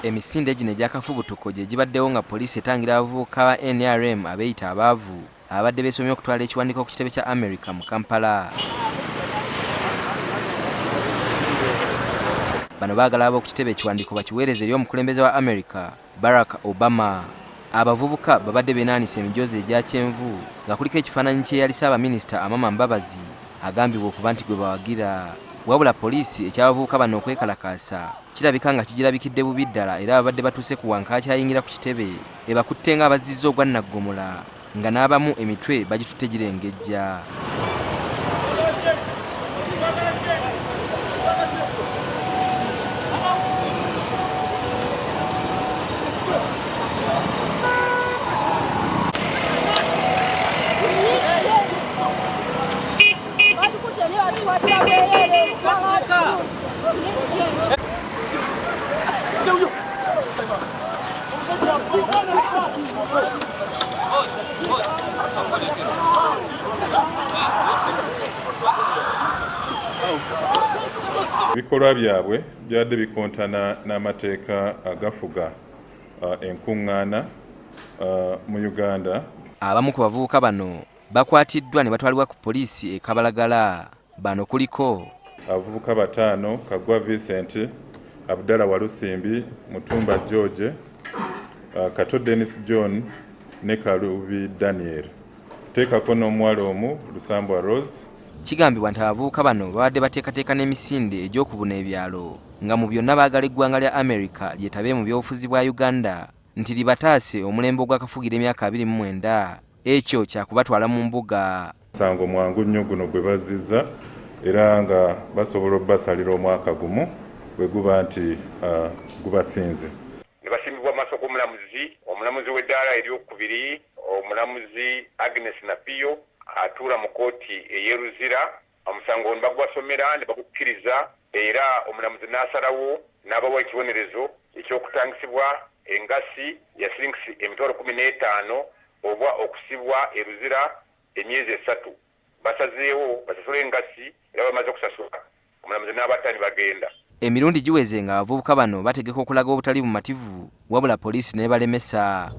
Emisinde gino egy'akafubutuko gye gibaddewo nga poliisi etangira abavubuka ba nrm abeeyita abaavu ababadde beesomye okutwala ekiwandiiko ku kitebe kya America mu Kampala. Bano baagala ab'oku kitebe ekiwandiiko bakiweereze eri omukulembeze wa America Barack Obama. Abavubuka babadde benaanise emijoozi egya kyenvu nga kuliko ekifaananyi ky'eyali Ssaabaminisita Amama Mbabazi agambibwa okuba nti gwe bawagira. Wabula poliisi eky'abavubuka bano okwekalakaasa kirabika nga kigirabikidde bubi ddala era ababadde batuuse ku wankaaki ayingira ku kitebe ebakutte ng'abazzizza ogwa nnaggomola nga n'abamu emitwe bagitutte girengejja. Ebikolwa byabwe byabadde bikontana n'amateeka agafuga enkuŋŋaana mu Uganda. Abamu ku bavubuka bano Bakwatiddwa ne batwalibwa ku poliisi e Kabalagala. Bano kuliko. Abavubuka bataano, Kaggwa Vincent, Abdallah Walusimbi, Mutumba George, Kato Denis John ne Kalubi Daniel. Teekako n'omuwala omu Lusambwa Rose. Kigambibwa nti abavubuka bano babadde bateekateeka n'emisinde egy'okubuna ebyalo nga mu byonna baagala eggwanga lya America lyetabe mu by'obufuzi bwa Uganda nti libataase omulembe ogwakafugira emyaka 29 ekyo kya kubatwala mu mbuga. Musango mwangu nnyo guno gwe bazzizza era nga basobola obubasalira omwaka gumu bwe guba nti gubasinze. Ne basimbibwa mu maaso g'omulamuzi, omulamuzi w'eddaala ery'okubiri, omulamuzi Agnes Napio atuula mu kkooti ey'e Luzira. Omusango ne bagubasomera ne bagukkiriza era omulamuzi n'asalawo n'abawa ekibonerezo eky'okutangisibwa engassi ya siringisi 15,000 oba okusibwa e Luzira emyezi esatu. Basazeewo basasule engassi era bamaze okusasula, omulamuzi n'abatta ne bagenda. Emirundi giweze ng'abavubuka bano bategeka okulaga obutali bumativu wabula poliisi n'ebalemesa.